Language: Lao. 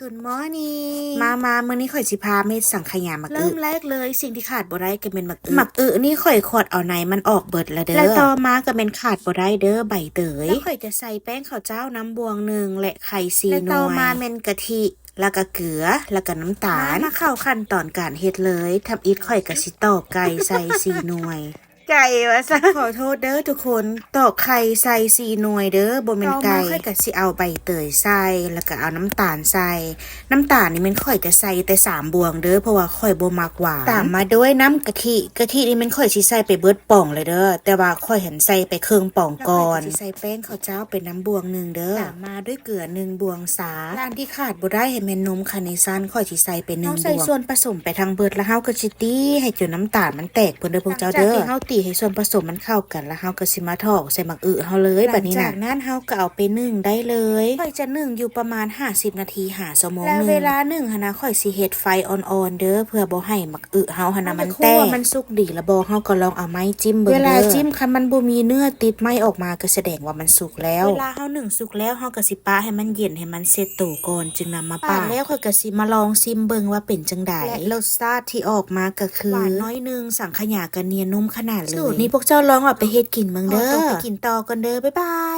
Good morning ມາມາ ມື້ນີ້ຂ້ອຍຊິພາເຮັດສັງຂະຫຍາໝາກອຶ. ເລີ່ມແລກເລີຍ ສິ່ງທີ່ຂາດບໍ່ໄດ້ກໍແມ່ນໝາກອຶ. ໝາກອຶນີ້ຂ້ອຍຂອດເອົາໃນມັນອອກເບິດແລ້ວເດີ. ແລະຕໍ່ມາກໍແມ່ນຂາດບໍ່ໄດ້ເດີ ໃບເຕີຍ. ແລ້ວຂ້ອຍຈະໃສ່ແປ້ງເຂົ້າເຈົ້ານຳບ່ວງໜຶ່ງ ແລະໄຂ່ສີ່ໜ່ວຍ. ແລະຕໍ່ມາແມ່ນກະທິ ແລ້ວກໍເກືອ ແລ້ວກໍນ້ຳຕານ. ມາ ມາເຂົ້າຂັ້ນຕອນການເຮັດເລີຍ. ທຳອິດຂ້ອຍກໍຊິຕອກໄກ່ໃສ່ສີ່ໜ່ວຍ. ໄກ່ວ່າຊັ້ນ ຂໍໂທດເດີທຸກຄົນ ຕອກໄຂ່ໃສ່ສີ່ໜ່ວຍເດີ ບໍ່ແມ່ນໄກ່. ຕໍ່ມາຂ້ອຍກໍຊິເອົາໃບເຕີຍໃສ່ ແລ້ວກໍເອົານ້ຳຕານໃສ່. ນ້ຳຕານນີ້ແມ່ນຂ້ອຍຈະໃສ່ແຕ່ສາມບ່ວງເດີ ເພາະວ່າຂ້ອຍບໍ່ມັກຫວານ. ຕາມມາດ້ວຍນ້ຳກະທິ ກະທິນີ້ແມ່ນຂ້ອຍຊິໃສ່ໄປເບິດປ່ອງເລີຍເດີ ແຕ່ວ່າຂ້ອຍຫັ້ນໃສ່ໄປເຄິ່ງປ່ອງກ່ອນ. ແລ້ວຂ້ອຍກໍຊິໃສ່ແປ້ງເຂົ້າເຈົ້າໄປນຳບ່ວງໜຶ່ງເດີ. ຕາມມາດ້ວຍເກືອໜຶ່ງບ່ວງຊາ. ແລະອັນທີ່ຂາດບໍ່ໄດ້ແມ່ນນົມຄາເນຊັນ ຂ້ອຍຊິໃສ່ໄປໜຶ່ງບ່ວງ. ເຮົາໃສ່ສ່ວນປະສົມໄປທັງເບິດ ແລ້ວເຮົາກໍຊິຕີໃຫ້ຈົນນ້ຳຕານມັນແຕກພຸ້ນເດີພວກເຈົ້າເດີ. ຫຼັງຈາກທີ່ເຮົາຕີໃຫ້ສ່ວນປະສົມມັນເຂົ້າກັນ ແລ້ວເຮົາກໍຊິມາຖອກໃສ່ໝາກອຶເຮົາເລີຍບາດນີ້ນະ. ຫຼັງຈາກນັ້ນເຮົາກໍເອົາໄປໜຶ້ງໄດ້ເລີຍ. ຂ້ອຍຈະໜຶ້ງຢູ່ປະມານຫ້າສິບນາທີຫາຊົ່ວໂມງໜຶ່ງ. ແລະເວລາໜຶ້ງຫັ້ນນະ ຂ້ອຍຊິເຮັດໄຟອ່ອນໆເດີ ເພື່ອບໍ່ໃຫ້ໝາກອຶເຮົາຫັ້ນນະມັນແຕກ. ເຮົາຢາກຮູ້ວ່າມັນສຸກດີລະບໍ່ ເຮົາກໍລອງເອົາໄມ້ຈິ້ມເບິ່ງເດີ. ເວລາຈິ້ມຄັນມັນບໍ່ມີເນື້ອຕິດໄມ້ອອກມາ ກໍສະແດງວ່າມັນສຸກແລ້ວ. ເວລາເຮົາໜຶ້ງສຸກແລ້ວ ເຮົາກໍຊິປະໃຫ້ມັນເຢັນ ໃຫ້ມັນເຊັດໂຕກ່ອນ ຈຶ່ງນຳມາປາດ. ແລ້ວຂ້ອຍກໍຊິມາລອງຊິມເບິ່ງວ່າເປັນຈັ່ງໃດ. ແລະລົດຊາດທີ່ອອກມາກໍຄື ຫວານໜ້ອຍໜຶ່ງ ສັງຂະຫຍາກໍນຽນນຸ້ມຂະໜາດເລີຍ. ສູດນີ້ພວກເຈົ້າລອງເອົາໄປເຮັດກິນເບິ່ງເດີ. ຂໍຕົວໄປກິນຕໍ່ກ່ອນເດີ ບາຍບາຍ.